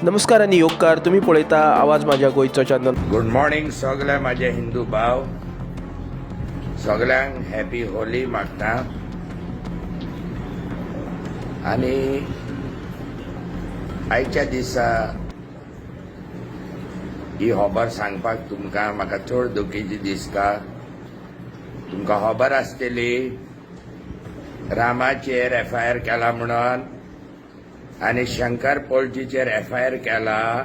नमस्कार आनी येवकार. तुमी पळयता आवाज माझ्या गोंयचो चॅनल. गुड मॉर्निंग सगळे माझे हिंदू भाव. सगळ्यांक हॅपी होली मागता. आनी आयच्या दिसा ही खबर सांगपाक तुमकां म्हाका चड दुखीची दिसता. तुमकां खबर आसतली, रामाचेर एफआयआर केला म्हणून आनी शंकर पोलजीचेर एफआयआर केला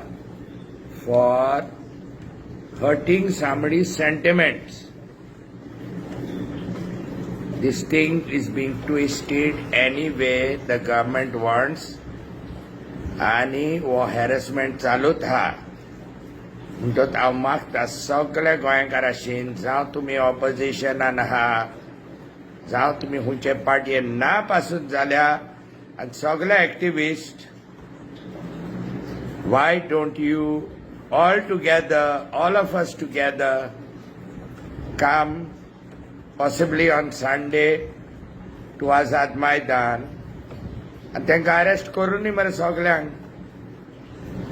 for hurting somebody's sentiments. This thing is being twisted any way the government wants आणि हो हॅरसमेंट चालूच हा. म्हणटच हांव मागता सगल्या गोंयकाराशीन, जावं तुमी ऑपोजिशनान आहा, जावं तुमी खंयचे पार्टयेन ना पासून जाल्यार, आनी सगळे activist, why don't you all together, all of us together, come possibly on Sunday to Azad Maidan आनी तांकां अरेस्ट करूनय मरे सगल्यांक.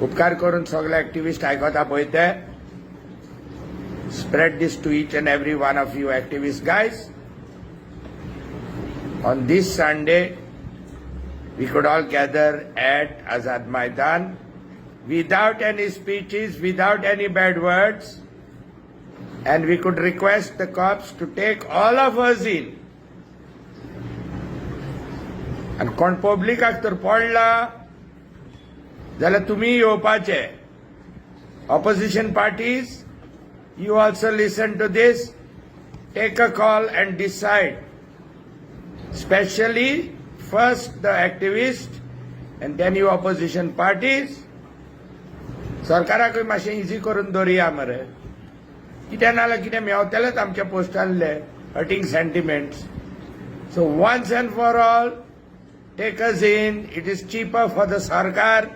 उपकार करून सगळे एक्टिविस्ट आयकता पळय ते, spread this to each and every one of you activist guys. On this Sunday we could all gather at Azad Maidan without any speeches, without any bad words, and we could request the cops to take all of us in. आनी कोण पब्लिकाक तर पडला जाल्यार तुमी येवपाचे. Opposition parties, you also listen to this, take a call and decide, specially first the activist and then you opposition parties. सरकाराकूय मातशें easy करून दवरुया मरे. कितें नाजाल्यार कितें मेवतलेच आमच्या पोस्टांतले, hurting sentiments. So once and for all, take us in. It is cheaper for the सरकार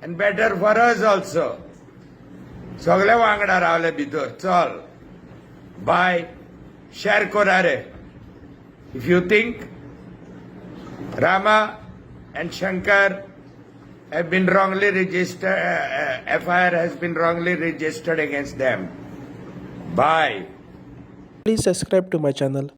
and better for us also. सगळे वांगडा रावले भितर. चल, बाय. शेअर करा रे if you think Rama and Shankar have been wrongly registered, FIR has been wrongly registered against them. Bye. Please subscribe to my channel.